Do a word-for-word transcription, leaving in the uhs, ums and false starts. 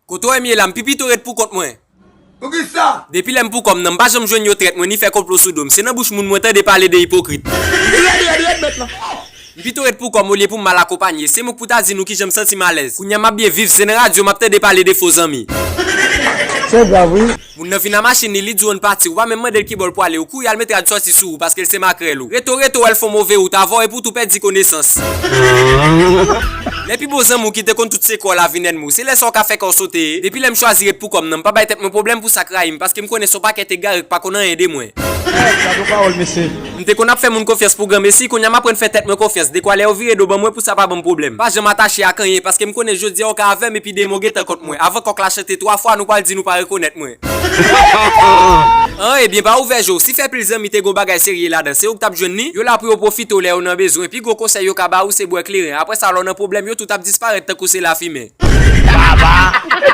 Kote w wè m ye la, m pi pito ret pou kont mwen. Poukisa? Depi lè m pou kò m nan, m pa janm jwenn yo trèt mwen ni fè konplo sou do m. Se nan bouch moun mwen tande pale de ipokrit. Rèd, rèd, rèd, mèt lan. M pito ret pou kò m olye pou m mal akonpanye. Se mwen k pou ta di nou kijan m santi m alèz. Kounye a m ap byen viv, se nan radyo m ap tande pale de fo zanmi. Se grav, wi. Moun nan vin a machin li, li di w ann pati. Ou pa menm mande l ki bò l pwale, ou kouri al met rad sòti sou ou paske l se makrèl ou. Reto, reto, w al fè yon move wout, avè w epi w tou pèdi konesans. Lè pi bon zanmi w ki te konn tout sekrè w la vin ènmi w, se lè sa w ka fè kè w sote. Depi lè m chwazi ret pou kò m nan, m pa bay tèt mwen pwoblèm pou sa k rayi m, paske m konnen se yon pakèt egare k pa konn anyen de mwen. Gade yon pawòl, mesye. M te konn ap fè moun konfyans pou granmesi, kounye a m aprann fè tèt mwen konfyans. Dekwa lè yo vire do ban mwen pou sa pa ban m pwoblèm. Pa janm atache ak anyen, paske m konnen jodi a w ka avè m epi demen w gentan kont mwen. Avan kòk la chante twa fwa, nou pral di nou pa rekonèt mwen. An, ebyen, pa ouvè je w. Si fè pil zanmi te gon bagay serye ladan, se ou k t ap jwenn li. Yo la pou yo pwofite w lè yo nan bezwen. Pi gwo konsèy yo ka ba ou se bwè kleren. Apre sa, lè w nan pwoblèm, yo tout ap disparèt tankou se lafimen. Baba!